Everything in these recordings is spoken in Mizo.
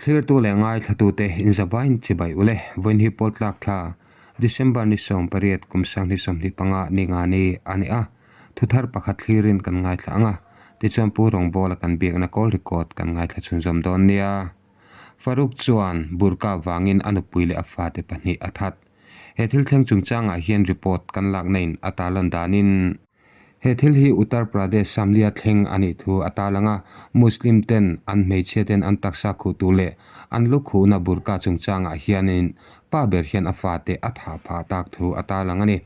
Thlirtu leh ngaithlatute inzavain chibai ule vawiin hi pawl tlak thla December ni 18 kum 2025 ni nga ni a ni a, thuthar pakhat thlirin kan ngaithla ang a, tichuan Pu Rawngbawla kan biakna call record kan ngaithla chhunzawm dawn nia. Farouk chuan burka vangin a nupui leh a fate pahnih a that. He thil thleng chungchangah hian report kan lakna in a tarlan danin, He thil hi Uttar Pradesh Samlia thleng a nih thu a tarlang a, Muslim ten an hmeichhia ten an taksa khuh tur leh an lu khuhna burqa chungchangah hianin pa ber hian a fate a thah phah tak thu a tarlang a ni.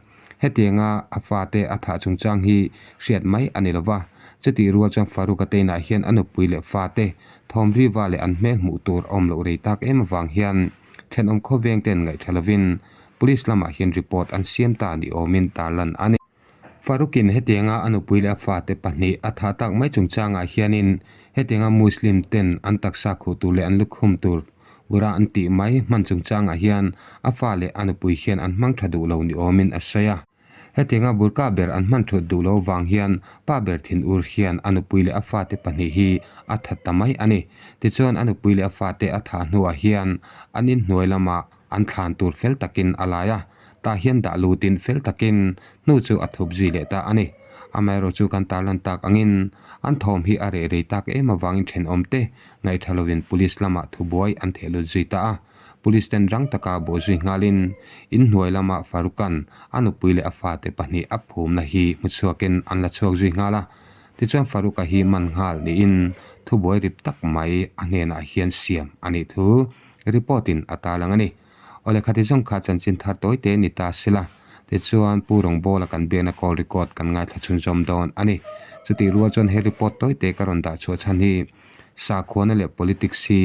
Hetianga a fate a thah chungchang hi hriat mai a ni lova, chutih rual chuan Farouk-a te inah hian a nupui leh fate thawm riva leh an hmel hmuh tur a awm loh rei tak em avang hian thenawm khawveng ten ngaihṭha lovin Police lamah hian report an siam ta ni awmin tarlan a ni. Farukin hetianga a nupui leh a fate pahnih a thah tak mai chungchangah hianin hetianga Muslim ten an taksa khuh tur leh an lukhum tur ura an tih mai hman chungchangah hian a fa leh a nupui hian an hmang tha duh lo ni awmin a sawi a. Hetianga burka ber an hman thut duh lo vang hian pa ber thinur hian a nupui leh a fate pahnih hi a that ta mai a ni. Tichuan a nupui leh a fate a thah hnuah hian an inhnuai lamah An thlan tur fel takin a lai a, tah hian dah lutin fel takin hnu chu a thup zui leh ta a ni. Amaherawh chu kan tarlan tak angin an thawm hi a reh rei tak em avangin thenawmte ngaihṭha lovin police lamah thubuai an theh lut zui ta a. Police ten rang taka bawh zui nghalin inhnuai lamah Farukan a nupui leh a fate pahnih a phumna hi hmuchhuakin an la chhuak zui nghal a. Tichuan Faruka hi man nghal niin thubuai rip tak mai a hnenah hian siam a nih thu Report in a tarlang a ni. Awle khati zawng kha chanchin thar tawi te ni ta sela, tichuan Pu Rawngbawla kan biakna call record kan ngaithla chhunzawm dawn a ni. Chutih rual chuan he report tawi te ka rawn dah chhuah chhan hi sakhuana leh politics hi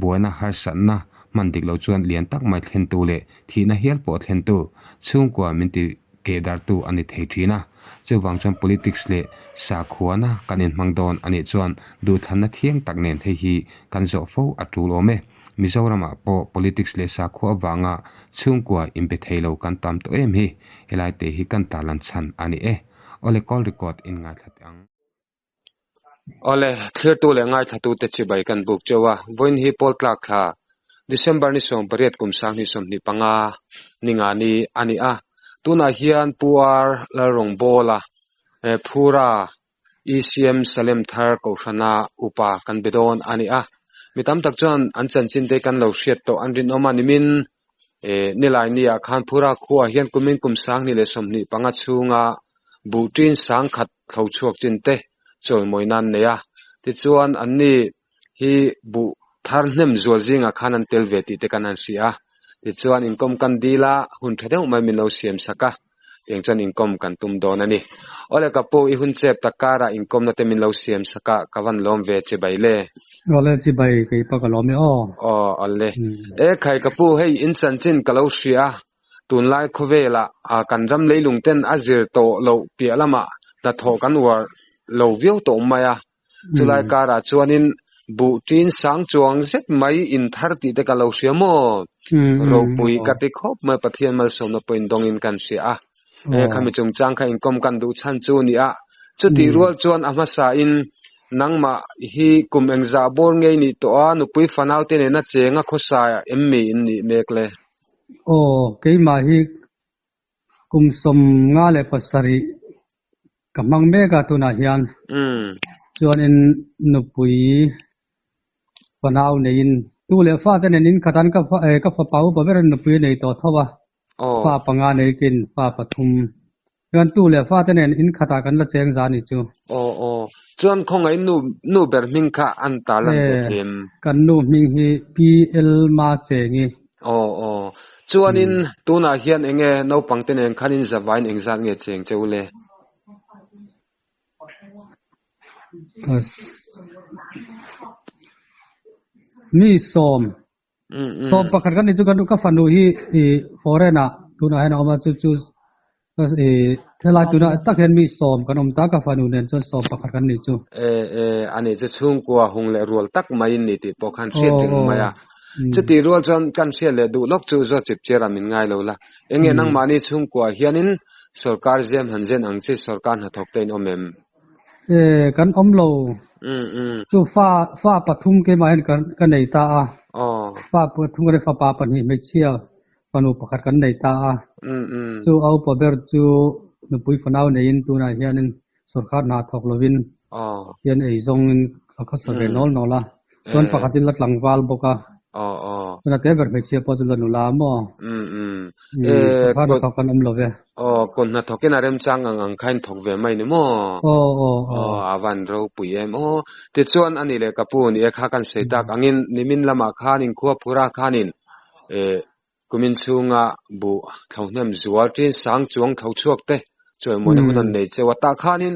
buaina harsatna hman dik lo chuan lian tak mai thlentu leh thihna hial pawh thlentu chhungkua min ti keh dartu a ni thei thin a. Chuvang chuan politics leh sakhuana kan inhmang dawn a nih chuan duhthlanna thiang tak nen hei hi kan zawh fo a tul awm e. Mizoramah pawh politics leh sakhua avanga chhungkua inbe thei lo kan tam tawh em hi. Helai te hi kan tarlan chhan a ni e. Awle call record in ngaithla teh ang. Awle, thlirtu leh ngaithlatute chibai kan buk cheu a, vawiin hi pawl tlak thla December ni 18 kum 2025 ni nga ni a ni a, tunah hian Pu R Lalrawngbawla Phura ECM Salem Thar Kohhrana upa kan be dawn a ni a, mi tam tak chuan an chanchin te kan lo hriat tawh an rinawm a nimin nilai ni ah khan Phura khuaah hian kumin kum 2025 chhunga buh ṭin sangkhat thlo chhuak chin te chawimawi nan nei a, tichuan an ni hi buh thar hnem zual zingah khan an tel ve tih te kan han hria a, tichuan inkawm kan dil a, hun tha deuh mai min lo siam sak a, tiang chuan inkawm kan tum dawn a ni. Awle ka pu, i hun chep tak karah inkawmna te min lo siam sak a, ka van lawm ve che bai le. Awle chibai kei pa ka lawm e aw. Aw awle. E khai ka pu, hei in chanchin ka lo hria a, Tunlai khawvelah kan ram leilung ten a zir tawh loh piah lamah hnathawh kan uar lo viau tawh mai a. Chulai karah chuanin buh ṭin sang chuang zet mai inthar tih te ka lo hria maw? Ropui ka ti khawp mai Pathian malsawmna pawh indawngin kan hria a. E khami chungchang kha inkawm kan duh chhan chu a ni a. Chutih rual chuan a hmasain Nangmah hi kum engzah bawr ngei nih tawh a, nupui fanau te nena chenga khawsa em mi in nih mek le? Aw, keimah hi kum 57 ka hmang mek a tunah hian. Chuanin nupui fanau neiin tu leh fate nen in khat an ka ka fapa upa berin nupui a nei tawh tho a, fa panga neikin fa pathum. Chuan tu leh fate nen in khatah kan la cheng za ni chu. Aw aw. Chuan khawngaih nu nu ber hming kha an tar lan ve thei em? Kan nu hming hi PL Ma Chengi. Aw aw. Chuanin tunah hian enge naupang te nen khan in zavain engzat nge cheng che u le? Mi sawm. Sawm pakhat kan ni chu kan ka fanu hi i foreign ah tunah hian a awm a chu chu i helai tunah tak hian mi sawm kan awm ta ka fanu nen chuan sawm pakhat kan ni chu. E e ani chu chhungkua hung leh rual tak mai in ni tih pawh khan hriat reng mai a. Chuti rual chuan kan hriat leh duh lawk chu zawt chip chiar ah min ngai lo la. Enge nangmahni chhungkua hianin sorkar zem han zen ang chi sorkar hnathawk te in awm em? E kan awm lo. Um um. Chu fa fa pathum keimah hian ka ka nei ta a. Aw. Fa pathum ka nei fapa pahnih hmeichhia fanu pakhat kan nei ta a. Um um. Chu a upa ber chu nupui fanau neiin tunah hianin sorkar hna thawk lovin Aw. hian eizawngin a khawsa ve Um. nawl nawl a. Chuan E. pakhatin la tlangval bawk a. Aw aw. Chuna te ber hmeichhia pawh chu la nula maw? Um um. Um E sorkar kut hnathawk kan awm lo ve. aw kut hnathawkin a remchang ang ang kha in thawk ve mai ni maw? Aw aw Aw aw. a van ropui em aw. Tichuan ani leh ka pu ni e kha kan sawi tak angin nimin lamah khan inkhua phura khanin e kumin chhunga buh thlo hnem zual tin sang chuang thlo chhuak te chawimawi hun an Um. nei cheu a. Tah khanin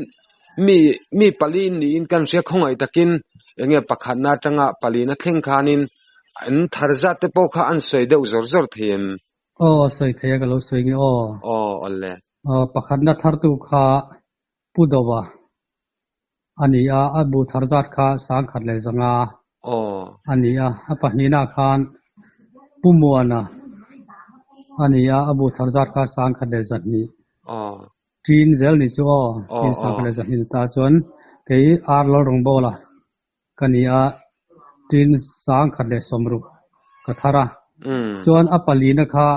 mi mi pali niin kan hria khawngaih takin enge pakhatna atanga palina thleng khanin an thar zat te pawh kha an sawi deuh zawr zawr thei em? Aw sawi thei a ka lo sawi nge aw. Aw awle. Aw pakhatna thartu kha Pu Dova a ni a, a bu thar zat kha sangkhat leh zanga Aw. a ni a. A pahnihna khan Pu Muana a ni a, a bu thar zat kha sangkhat leh zahnih. Aw. Ṭin zel ni chu aw, Aw ṭin sangkhat aw. leh zahnih ni ta chuan kei Ar Lalrawngbawla ka ni a, ṭin sangkhat leh sawmruk ka thar a. Um. Chuan a palina kha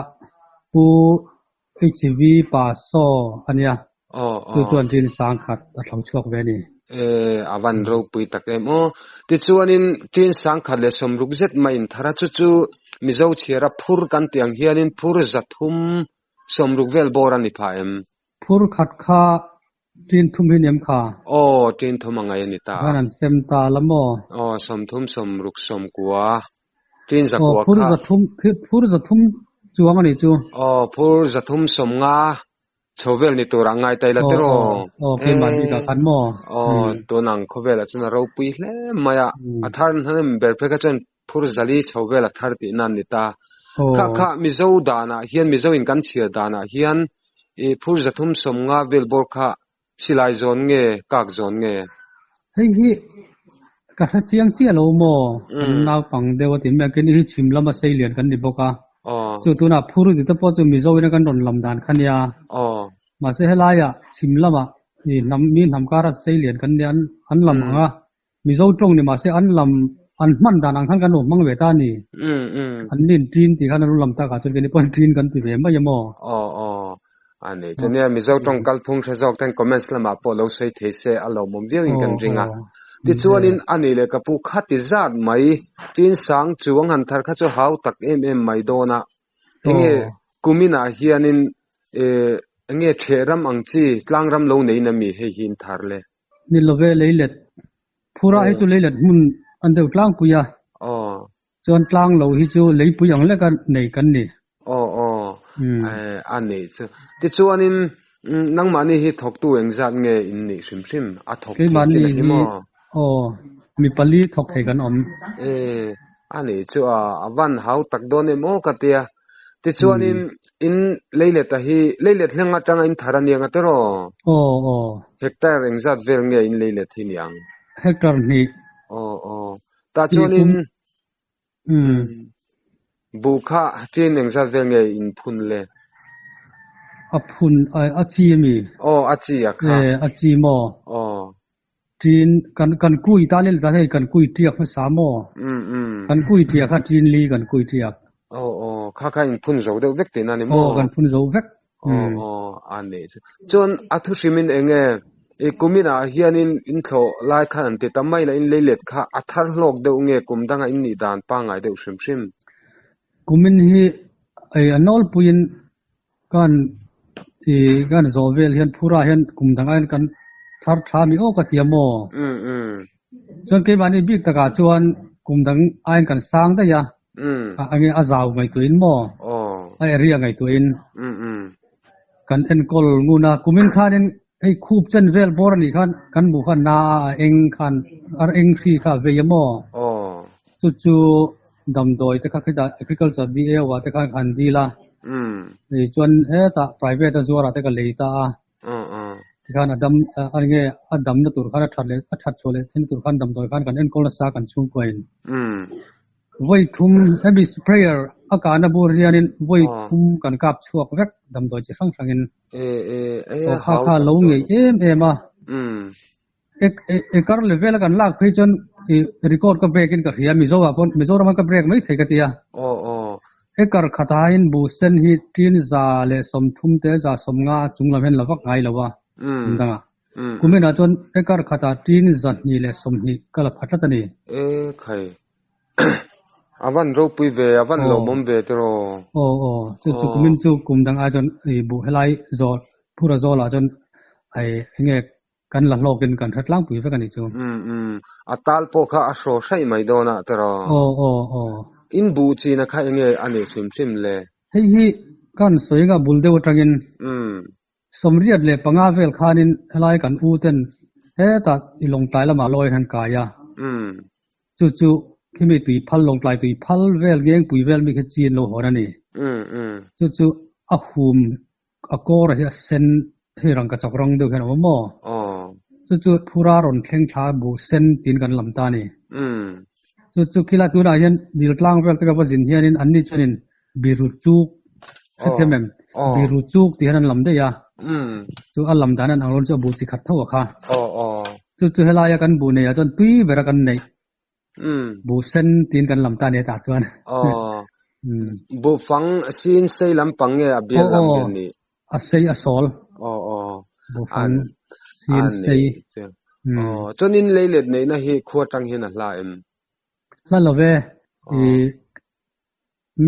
Pu HV Pa Saw a nia, Aw chu aw. chuan ṭin sangkhat a thlo chhuak ve a ni. E a van ropui tak em aw. Tichuanin ṭin sangkhat leh sawmruk zet mai in thar a, chu chu Mizo chhiara phur kan tih ang hianin phur zathum sawmruk vel bawr a ni phah em? Phur khat kha ṭin thum hi ni em kha? Aw, ṭin thum a ngai a ni ta a. Khan an sem ta la maw? Aw, sawmthum sawmruk sawmkua, ṭin Aw, zakua phur kha. zathum, phur zathum chuang a nih chu. Aw, phur zathum sawmnga chho vel ni tur ah ngai ta ila Aw, tiraw? aw, aw, keimah bikah khan maw? Aw, Um. tun ang khawvelah chuan a ropui hle mai a. Um. A thar hnem ber phei kha chuan phur zali chho vel a thar tihna an ni ta. Kha Aw. kha Mizo danah hian, Mizo in kan chhiar danah hian i phur zathum sawmnga vel bawr kha silai zawn nge, kak zawn nge? Hei hi ka hre chiang chiah lo maw? Kan Um. naupang deuh a ti mai a, keini hi chhim lama sei lian kan ni bawk a. Aw. Chu tunah phur tih te pawh chu Mizo ina kan rawn lam dan kha nia. Aw. Mahse helaiah chhim lamah i hnam mi hnam kara sei lian kan nia an an lam ang a. Mizo tawng ni mahse an lam an hman dan ang khan kan lo hmang ve ta a ni. Um um. An nin ṭin tih khan an lo lam takah chuan keini pawhin ṭin kan ti ve mai em aw. Aw aw. A nei chu nia Mizo tawng kalphung hre zawk ten comments lamah pawh lo sawi thei se a lawmawm viau in kan ring a. Tichuanin a ni leh ka pu kha ti zat mai ṭin sang chuang han thar kha chu hau tak em em mai dawn a. Enge kuminah hianin enge ṭheh ram ang chi tlang ram lo neiin ami hei hi in thar le? Ni love leilet. Phura hi chu leilet hmun an deuh tlangpui a. Aw. Chuan tlang lo hi chu leipui ang leka nei kan ni. Aw aw. A nei chu. Tichuanin nangmahni hi thawktu engzat nge in nih hrim hrim? A thawk thei chin a hi maw? Aw, mi pali thawk thei kan awm. E, a nih chu a, a van hau tak dawn em aw ka tia. Tichuanin in leilet a hi, leilet hleng atanga in thar a niang a tiraw? Aw, aw. Hectare engzat vel nge in leilet hi niang? Hectare hnih. Aw, aw. Tah chuanin buh kha ṭin engzat vel nge in phun le? A phun, a chi a mi? Aw, a chi a kha. E, a chi maw? Aw. Ṭin, kan kan kui ta lel ta hei kan kui ṭiak hmasa maw? Um um. Kan kui ṭiak kha ṭin li kan kui ṭiak. Aw aw, kha kha in phun zo deuh vek tihna ni maw? Aw, kan phun zo vek. Aw aw, a nih chu. Chuan a thu hrimin eng nge i kuminah hianin in thlawh lai khan an ti ta mai la, in leilet kha a thar hlawk deuh nge kum danga in nih dan pangngai deuh hrim hrim? Kumin hi a nawlpuiin Kan i kan zawh vel hian phurah hian kum dang aiin kan thar tha mi awk a ti a maw? Um um. Chuan keimahni bik takah chuan kum dang aiin kan sang daih a. Um. A enge a zau ngaihtuahin maw? Aw. A area ngaihtuahin. Um um. Kan enkawl ngun a, kumin khanin hei khup chen vel bawr anih khan kan hmuh khan na a eng khan ar eng hri kha a vei a maw? Aw. Chu chu damdawi te kha khitah agriculture DAO ah te khan han dil a. Um. Hei chuan hetah private a zuarah te ka lei ta a. Aw aw. Tikhan a dam a nge a damna tur khan a that leh a that chhuah leh theihna tur khan damdawi khan kan enkawl nasa kan chhungkua in. Um. Vawi thum hemi sprayer a kahna bur hianin vawi thum kan kap chhuak vek damdawi chi hrang hrangin. E e e Aw kha kha lo ngei em em a. Um. Acre level a kan lak phei chuan record ka break in ka hria Mizo ah pawh Mizoram ah ka break mai thei ka ti a. Aw aw. Acre khatah hian buh sen hi tin 130 te 150 chung lam hian la vak ngai lo a kum dangah. Kuminah chuan acre khatah tin 220 ka la pha tlat a ni. E khai. A van ropui ve, a van lawmawm ve tiraw? Aw aw, chu chu kumin chu kum dang ai chuan buh helai zawl phura zawlah chuan enge kan la hlawkin kan hre tlangpui vek a nih chu. Umm umm, a tal pawh kha a hraw hraih mai dawn a tiraw? Aw aw aw. In buh china kha enge a nih hrim hrim le? Hei hi kan sawi nga bul deuh atangin Umm. 85 vel khanin helai kan u ten hetah i Lawngtlai lamah lawi an kai a. Umm. Chu chu khimi tui phal Lawngtlai tui phal vel Ngengpui vel mi khi chi an lo hawn a ni. Umm umm. Chu chu a hum A kawr hi a sen hei rangka chak rawng deuh hian a awm a maw? Aw. Chu chu phura rawn thleng thla buh sen tiin kan lam ta a ni. Umm. Chu chu khilai tunah hian dil tlang vel te ka va zin hianin anni chuanin biru chuk hrethiam em? Aw. Biru chuk tih hian an lam daih a. Umm. Chu a lam dan an ang rawn chu a buh chi khat tho a kha. Aw aw. Chu chu helaia kan buh neihah chuan tui bera kan neih. Umm. Buh sen tiin kan lam ta a ni hetah chuan. Aw. Umm. Buh fang sin sei lampang nge a bial lam nge ni? A sei a sawl. Aw aw. Buh fang sin sei. Umm. Aw. Chuanin leilet neihna hi khua tang hian a hla em? Hla lo ve. I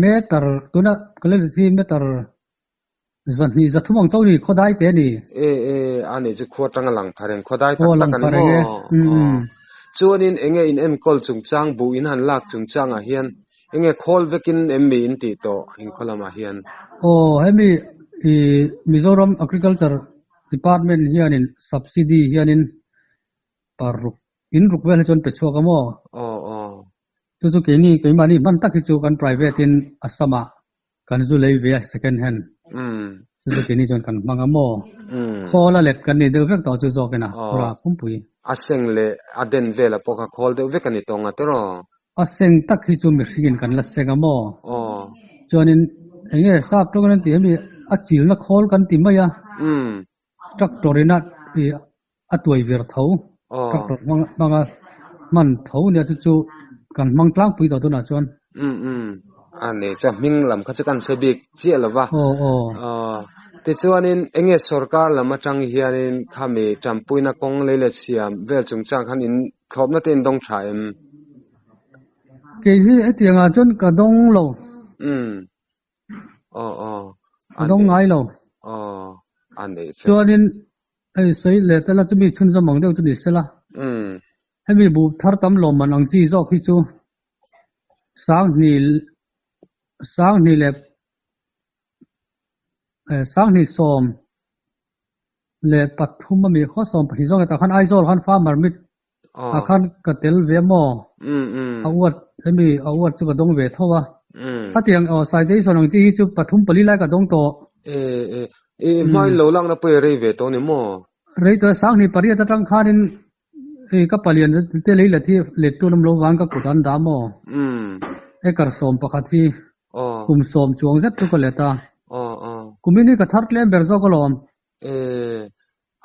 meter tuna ka leilet hi meter 230 ang chauh ni khawdai te a ni. E e a nih chu khua tanga lang pha reng khawdai tak tak a ni maw? Aw. Chuanin enge in enkawl chungchang buh in han lak chungchangah hian enge khawl vekin em mi in tih tawh inkhaw lamah hian? Aw hemi i Mizoram Agriculture Department hianin subsidy hianin paruk in ruk vel hi chuan pe chhuak a maw? Aw aw. Chu chu keini keimahni hman tak hi chu kan private in Assam ah Kan zu lei ve a second hand. Chu chu keini chuan kan hmang a maw? Khawl a let kan nei deuh vek tawh chu zawk ina phura pumpui. A seng leh a den vela pawh kha khawl deuh vek a ni tawng a tiraw? A seng tak hi chu mihringin kan la seng a maw? Chuanin eng nge sap tawngin an tih hemi a chilna khawl kan ti mai a. Tractor ina a tuai vir tho. Tractor hmanga hman tho nia chu chu kan hmang tlangpui tawh tunah chuan. Umm umm a nei chuan hming lam kha chu kan hre bik chiah lo va. Aw aw. Aw tichuanin enge sorkar lam atang hianin khami tanpuina kawng lei leh siam vel chungchang khan in thlawpna te in dawng tha em? Kei hi hetiangah chuan ka dawng lo. Umm Aw aw. A dawng ngai lo. Aw a neih che. Chuanin hei sawi leh tel a chumi chhunzawm ang deuh chu ni sela. Umm. Hemi buh thar tam lawmman ang chi zawk hi chu sanghnih sanghnih leh sanghnih sawm leh pathum ami khaw 12 zawng hetah khan Aizawl khan farmer meet Ah khan ka tel ve maw? A uat hemi a uat chu ka dawng ve tho a. Khatiang aw citation ang chi hi chu pathum pali lai ka dawng tawh. E e i hmain lo lakna pawh i rei ve tawh ni maw? Rei tawh e, 2008 atang khanin hei ka palian te lei let hi let tu lam lo vang ka kut an dah maw? Acre 11 hi kum sawm chuang zet chu ka let a. Kumin hi ka thar tlem ber zawk alawm. E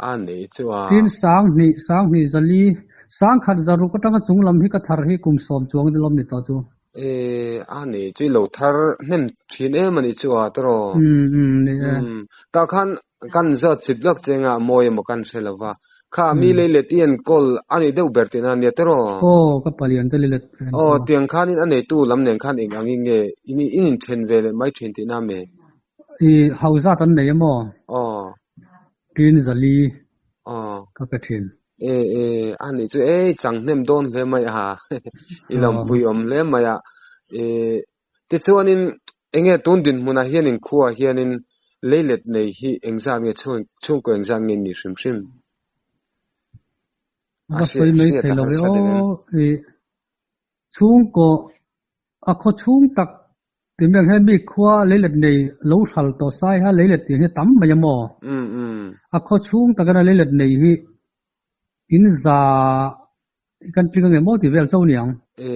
a nei chu a. Tin 1000, 1200, 1006 atanga chung lam hi ka thar hi kum sawm chuang lawm ni tawh chu. E a nei chu i lo thar hnem thin em a nih chu a tawraw. Umm umm ni e. Umm tah khan kan zawt chip lawk che anga mawi emaw kan hre lo va. Kha mi lei let i enkawl a nih deuh ber tihna ania tawraw. Aw ka palian te lei let ka enkawl. Aw tiang khanin a neitu lam nen khan eng angin nge in inthen ve leh mai thin tihna mi? I hau zat an nei emaw? Aw. Tin zali. Aw. Ka pe thin. E e a nih chu e chang hnem dawn hle mai a i lawmpui awm hle mai a. E tichuanin enge tun dinhmunah hianin khuaah hianin leilet nei hi engzat nge chhungkaw engzat nge ni hrim hrim? Va sawi mai thei lo ve aw. I chhungkaw A khaw chhung tak ti miang hian mi khua leilet nei lo hral tawh sai ha leilet tih hi tam mai a maw? A khaw chhung takina leilet nei hi in za hi kan tling ange maw tih vel cho niang. E,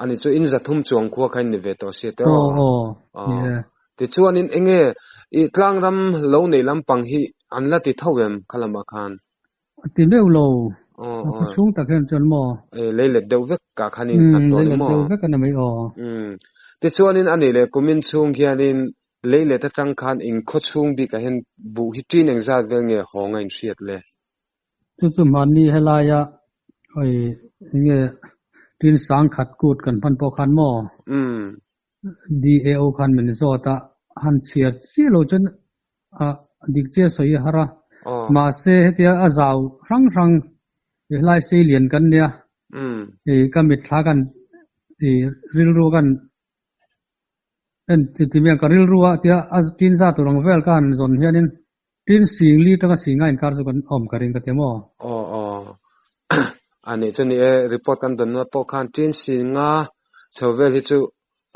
ani chu in za thum chuang khua kha in ni ve tawh sia tiraw? Aw aw, ni e. Tichuanin enge i tlangram lo nei lampang hi an la ti tho em kha lamah khan? A ti meuh lo. Aw A aw. khaw chhung tak hian chuan maw? E leilet deuh vek ah khan in nghat Umm tawh ni leilet maw? deuh vek a ni mai aw. Umm tichuanin a nih leh kumin chhung hianin leilet atang khan in khaw chhung bikah hian buh hi ṭin engzat vel nge hawng a inhriat le? Chu chu mahni helaia oi enge ṭin sangkhat kut kan hman pawh khan maw? Umm. DAO khan min zawt a, han chhiar chiah lo chuan a dik chiah sawi a har a. Mahse hetia a zau hrang hrang i helai sei lian kan nia, i ka mitthla kan i rilru kan en ti miang ka rilru a tia a tin za tur ang vel ka han zawn hianin tin sing li atanga sing a inkar chu kan awm ka ring ka ti maw? Aw aw a nih chu ni e, report kan dawn na pawh khan tin sing nga chho vel hi chu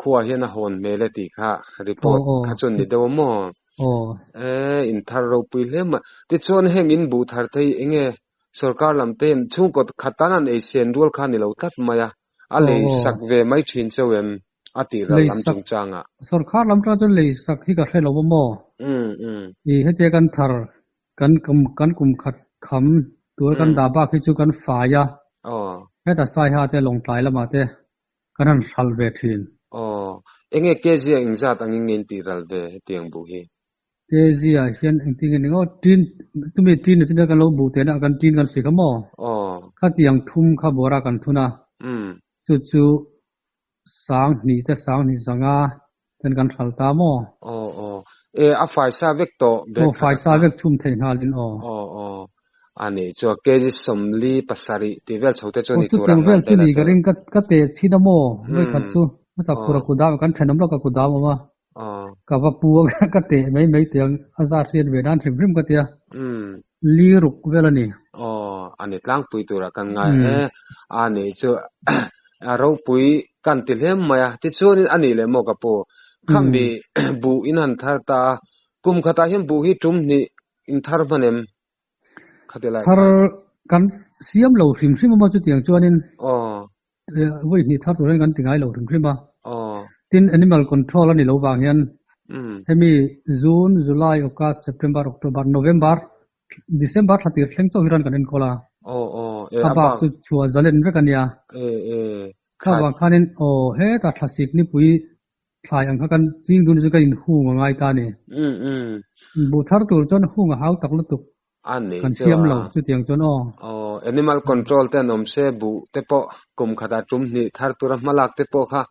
Khuaah hian a hawn hmel e tih kha report kha chu ni deuh a maw? E, in thar ropui hle mai. Tichuan heng in buh thar te hi enge sorkar lam te hian chhungkaw khat tan an ei sen rual kha ni lo tlat mai a, a lei sak ve mai thin cheu em a tih ral lam chungchangah. Sorkar lam tang chuan lei sak hi ka hre lo a maw? I hetia kan thar kan kum kan kum khat kham tur kan dah bak hi chu kan fai a, heta Saiha te Lawngtlai lamah te Kan han hralh ve thin. Aw, enge KG ah engzat angin nge in tih ral ve hetiang buh hi? KG ah hian engtin nge ni ngawt? Tin, chumi tin ah chuan kan lo buh teh na kan tin kan sawi kha maw? Aw. Khatiang thum kha bawra kan thun a. Umm. Chu chu sang hnih te sang hnih zanga ten kan hralh ta maw? Aw aw. E, a faisa vek tawh bag Aw, khat ah faisa khan. vek chhum thei nghalin aw. Aw aw. A nih chu a kg 40 tih vel chho te chu Aw ni tur chutiang ang vel ngai chu ta ila ni ka chu. ring ka ka teh chhin a maw? Vawi khat Umm. chu a tak phur Aw. a kudam kan thenawm lawk a kudam awm a. Aw. Ka va pu a ka teh mai mai teh ang a zat hriat ve nan hrim hrim ka tia. Umm. Li ruk vel a ni. Aw, a ni tlangpui turah kan ngai e. A nih chu a ropui kan ti hle mai a. Tichuanin a nih leh maw ka pu? Khami buh in han thar ta a, kum khatah hian buh hi tum hnih in thar hman em? Khati lai Thar khan. kan siam lo hrim hrim a maw chutiang chuanin Aw. vawi hnih thar tur hian kan ti ngai lo hrim hrim a. Aw. Tin, animal control a ni lo vang hian Umm. hemi June, July, August, September, October, November, December thla tir thleng chauh hi ran kan enkawl a. Aw aw e A a bak bak. chu chhuah zalen vek a nia. E e Kha thlai. vang khanin aw hetah thlasik nipui thlai ang kha kan ching dun chu ka in hung a ngai ta a ni. Umm umm. Buh thar tur chuan hung a hau tak lutuk. A nih Kan chu siam a. lo chutiang chuan aw. Aw animal control te an awm se buh te pawh kum khatah tum hnih thar tura hmalak te pawh kha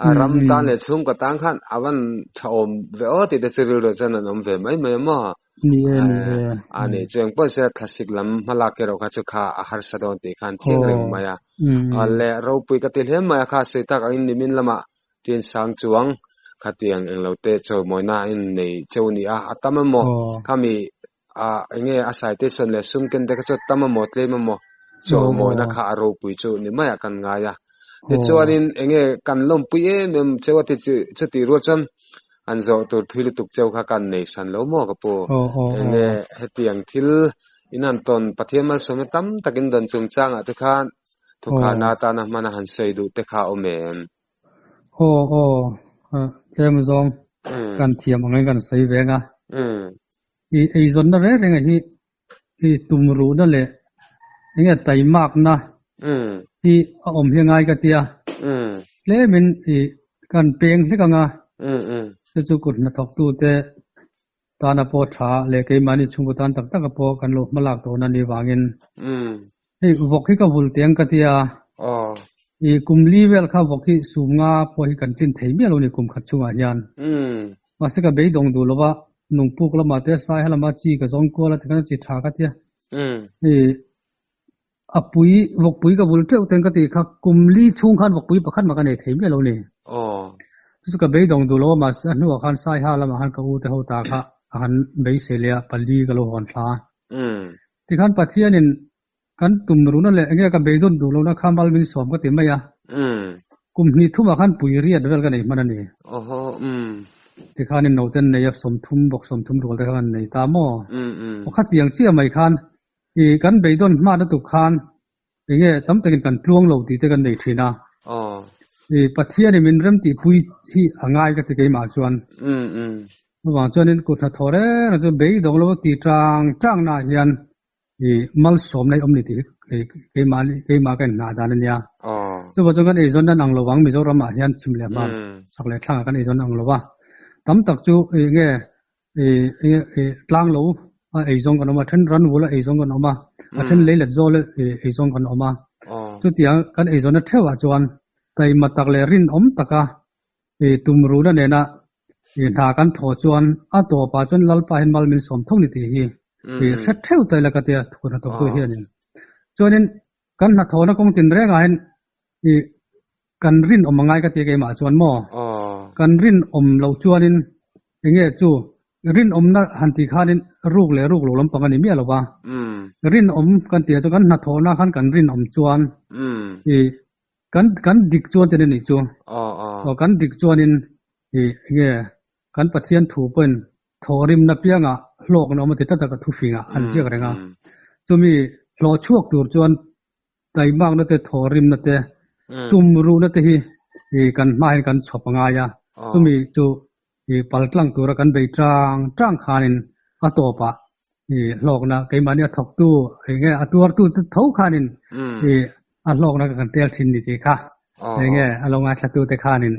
a ram tan leh chhungkaw tan khan a van tha awm ve aw tih te chu rilru chuan an awm ve mai mai a maw? Ni e, ni e. A nih chu engpawh se thlasik lam hmalak erawh kha chu kha a harsa dawn tih khan chiang reng mai a. Le ropui ka ti hle mai a kha sawi tak angin nimin lamah Tin sang chuang khatiang englo te chawimawina a innei cheu ni a, a tam emaw khami ah enge a citation leh sum ken te kha chu a tam emaw tlem emaw chawimawina kha a ropui chu ni maiah kan ngai a. Tichuanin enge kan lawmpui em em cheu a ti chu chutih rual chuan an zawh tur thui lutuk cheu kha kan nei hran lo maw ka pu. Enge hetiang thil in han tawn Pathian malsawmna tam takin dan chungchangah te khan thukharna atana hmana han sawi duh te kha a awm em? Aw aw tlem zawng kan thiam angin kan sawi ve ang a. I eizawnna reng reng hi i tum ruhna leh enge taimakna hi a awm hi a ngai ka tia. Tlemin i kan peng hlek ang a, chu chu kut hnathawktute tana pawh tha leh keimahni chhungkaw tan tak taka pawh kan lo hma lak tawhna ni vangin hei vawk hi ka vul teng ka tia i kum li vel kha vawk hi sum nga pawh hi kan tlin thei miah lo ni kum khat chungah hian mahse ka beidawng duh lova nungpuk lamah te saiha lama chi ka zawng kual a tikhan chi tha ka tia i a pui vawkpui ka vul teuh teng ka tih kha kum li chhung khan vawkpui pakhat mah ka nei thei miah lo ni. Chu chu ka beidawng duh lo a mahse a hnuah khan Saiha lamah khan ka u te ho ta kha a han beisei leh a pali ka lo hawn thla a. Tikhan Pathianin kan tum runa leh enge ka beidawn duh lohna kha mal min sawm ka ti mai a. Kum hnih thumah khan pui riat vel ka nei hman a ni. Tikhanin naute an nei a 30 bawk 30 rual te kha kan nei ta maw? Aw khatiang chiah mai khan I kan beidawn hma lutuk khan enge tam takin kan tluang lo tih te kan nei thin a. I Pathianin min rem tih pui hi a ngai ka ti keimah chuan. Chuvang chuanin kut hnathawh reng reng chu beidawng lo ti tang tang naah hian I malsawmna hi awm ni tih hi keimah keimah ka inhnah dan a nia. Chuvang chuan kan eizawn dan ang lo ang Mizoram ah hian chhim leh hmar chak leh thlangah kan eizawn ang lo a. Tam tak chu eng nge eng nge tlang lo a eizawng kan awm a, then ran vul a eizawng kan awm a, a then lei let zawl a eizawng kan awm a. Chutiang kan eizawnna theuhah chuan taima tak leh rinawm taka I tumruhna nena i hna kan thawh chuan a tawpah chuan Lalpa hian mal min sawm tho ni tih hi i hre theuh ta ila ka tia thu hnathawktu hianin. Chuanin kan hnathawhna kawng tinrengah hian i kan rinawm a ngai ka tia keimah chuan maw? Kan rinawm loh chuanin enge chu rinawmna han tih khanin ruk leh ruk lo lampang a ni miah lo va. Rinawm kan tih ah chuan kan hnathawhna khan kan rinawm chuan i Kan kan dik chuan ten a nih chu. Aw kan dik chuanin i enge kan Pathian thu pawhin thawhrimna piangah hlawkna awm a ti tlat a ka thufingah an ziak reng a. Chumi hlawh chhuak tur chuan taimakna te thawhrimna te tumruhna te hi i kan hma hian kan chhawp a ngai a. Chumi chu i paltlang tura kan bei tang tang khanin a tawpah i hlawkna keimahni a thawktu enge a tuartu te tho khanin i a hlawkna ka kan tel thin ni tih kha enge a lo ngaithlatu te khanin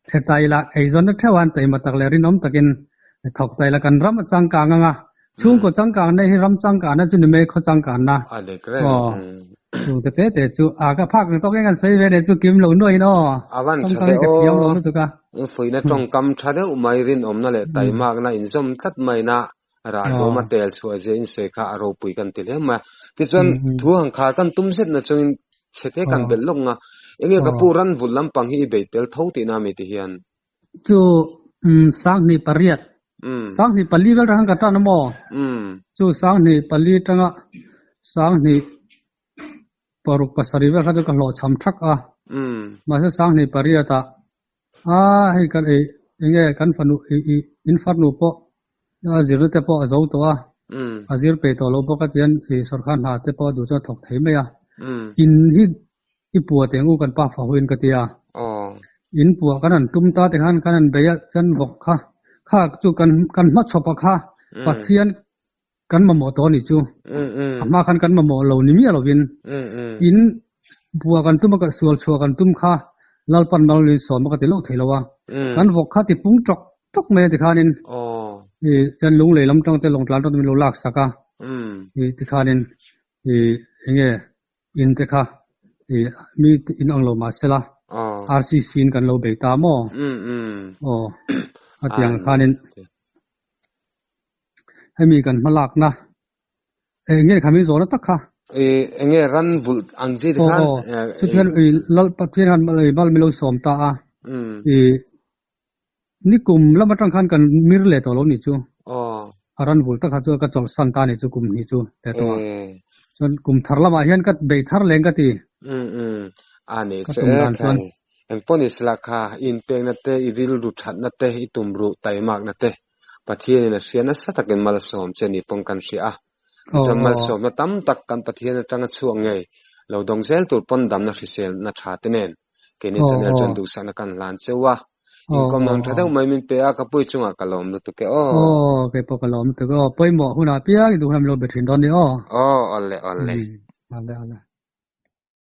hre ta ila eizawnna theuhan taima tak leh rinawm takin thawk ta ila kan ram a changkang anga chhungkaw changkangna hi ram changkanna chu ni mai khaw changkanna aw chung te te te chu a ka phak ang tawk eng an sawi ve leh chu kim lo nuahin aw Avan tha tawngkam deuh hi ka thiam lo aw lutuk a fuihna tawngkam tha deuh mai rinawmna leh taimakna inzawm tlat maina rah dawm a tel chhuah zia insawi kha a ropui kan ti hle mai a. Tichuan thu han khar kan tum zet na chungin chhe te kan belh lawk nga enge ka pu ran vul lampang hi i bei tel tho tihna ami ti hian. Chu sanghnih pariat sanghnih pali vel rang ka tan a maw? Chu sanghnih pali tanga sanghnih paruk pasarih vel kha chu ka hlawhchham thak a. Mahse sanghnih pariat ah a hei kan ei enge kan fanu i i in farnu pawh a zirna te pawh a zo tawh a a zir peih tawh lo bawk a tihian i sawrkar hna te pawh a duh chuan a thawk thei mai a. In hi I pua teng u kan pa fa huin ka ti a. In pua kan han tum ta te khan kan han bei a chuan vawk kha kha chu kan kan hma chhawp a kha Pathian kan mamawh tawh a nih chu. A hma khan kan mamawh lo ni miah lovin in pua kan tum a ka sual chhuah kan tum kha Lalpan mal in sawm a ka ti loh thei lo a. Kan vawk kha ti pung tawk tawk mai a ti khanin i chuan lunglei lam tang te lawngtlan tang te min lo lak sak a i ti khanin i enge In te kha i mi in ang lo mah sela RCC in kan lo bei ta maw? Aw a ti ang khanin hemi kan hma lakna eng nge kha min zawhna tak kha? I eng nge ran vulh ang chi te khan? Aw aw chutiang i lal Pathian khan mal min lo sawm ta a i Nikum lam atang khan kan mir leh tawh lo nih chu. A ran vul tak kha chu ka chawlhsan ta nih chu kum hnih chu leh tawh a. Chuan kum thar lamah hian ka bei thar leng ka ti. Um um. A nih Ka che tum e dan chuan. khai. Engpawh ni sela kha i inpekna te, i rilru thatna te, i tumruh taimakna te Pathianin a hria nasa takin malsawm che ni pawn kan hria a. Tichuan malsawmna tam tak kan Pathian atanga chhuak ngei lo dawng zel tur pawn damna hriselna tha te nen keini channel chuan duhsakna kan hlan cheu a. Inkawmna hun tha deuh mai min pe a, ka pui chungah ka lawm lutuk e aw. Aw, kei pawh ka lawm lutuk e aw. Pawimawh hunah piang i duh hunah min lo be thin dawn ni aw. Aw, awle awle. Awle awle.